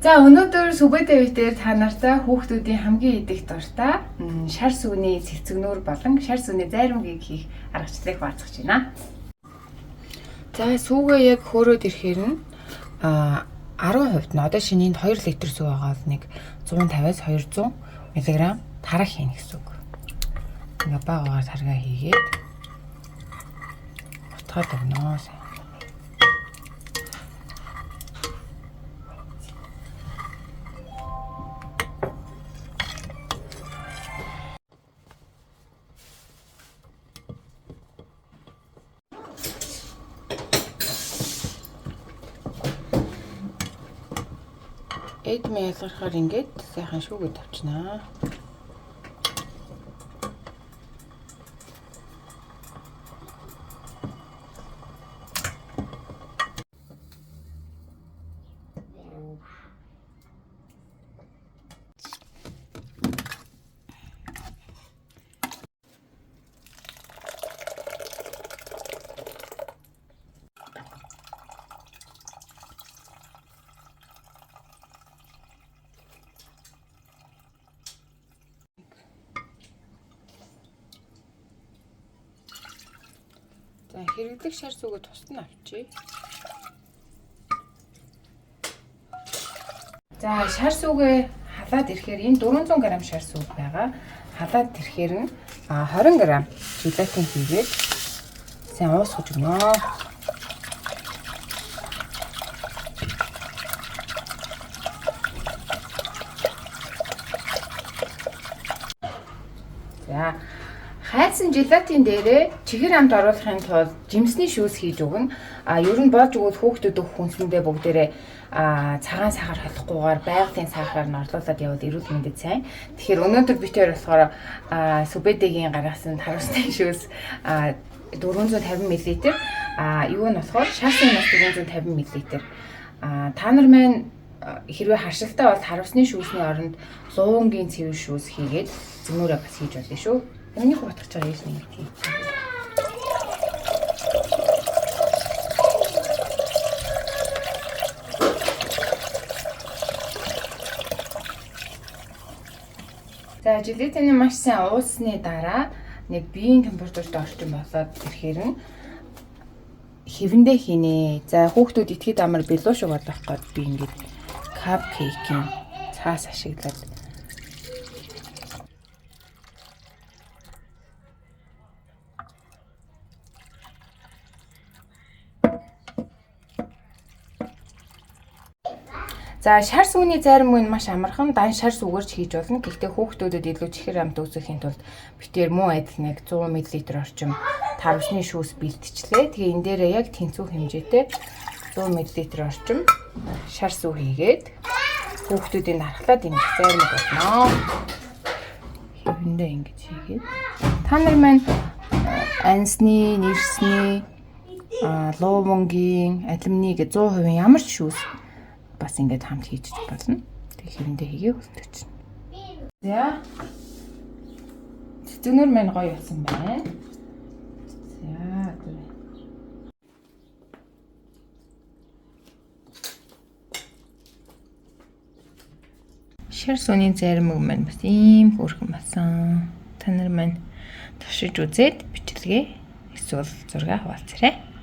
За, өнөөдөр Сүбэдэ үеэр та нартай хүүхдүүдийн хамгийн идэх дуртай шар сүний цэцгнүүр болон шар сүний зайрмагийг хийх аргачлалыг хуваалцах гэж байна. За, сүүгээ яг хөөрөөд ирэхээр нь 10% нь, одоо шинэ энд 2 литр сүү байгаа бол нэг 150-аас 200 мг тараг хийнэ гэсэн үг. Ингээ бага багаар таргаа хийгээд утгаад өгнө сайн. Эдмэ ялгархаар ингээд сайхан шүүгээ тавьчихнаа. За, хэрэглэх шар сүгэ тусад нь авчий. За, шар сүгэ халаад ирэхээр энэ 400 г шар сүг байгаа. Халаад ирэхээр нь 20 г желатин хийгээд сайн уусгаж өгнө. За, хайсан желатин дээрээ чихэр амт оруулахын тулд жимсний шүүс хийж өгнө. А ер нь болж өгвөл хүүхдүүд өгөх хүнсэндээ бүгдээрээ цагаан сахар холихгүйгээр байгалийн сахараар нь орлуулад явбал эрүүл мэндэд сайн. Тэгэхээр өнөөдөр бид хоёр болохоор Сүбэдэгийн гаргасан харуулсны шүүс 450 мл, юу нь болохоор шаасан нас 450 мл. Та нар маань хэрвээ харшилтай бол харуулсны шүүсний оронд луунгийн цэвэр шүүс хийгээд зөмөөрөө бас хийж болно шүү. Миний хутгах чаа яаш нэг тийм. За, желатины маш сайн уулсны дараа нэг биеийн температурт орчин болоод ирэхээр нь хэвэндээ хийнэ. За, хүүхдүүд итгэд амар билүү шиг болох гээд би ингээд cupcake-ийн цаас ашиглаад. За, шар сүүний зайрмаг нь маш амархан, дан шар сүгээр ч хийж болно. Гэхдээ хүүхдүүдэд илүү чихэр амт үүсгэхийн тулд бид муу адил нэг 100 мл орчим тарвсны шүүс бэлтчихлээ. Тэгээ энэ дээрээ яг тэнцүү хэмжээтэй 100 мл орчим шар сүү хийгээд хүүхдүүдийн дархлаад ингэж зайрмаг болно. Хэвэндээ ингэж хийгээд та нар маань ансны, нэрсний, луувангийн, алюминий гэ 100% ямар ч шүүс бас ингээд хамт хийж болно. Тэг хэвэндээ хийгээ хөлтөж. За. Цэцгнэр маань гоё болсон байна. За, одоо шар сүүний зайрмаг маань бас ийм хөөрхөн болсон. Та нар маань туршиж үзээд бичлэгээ эсвэл зураг хуваалцаарай.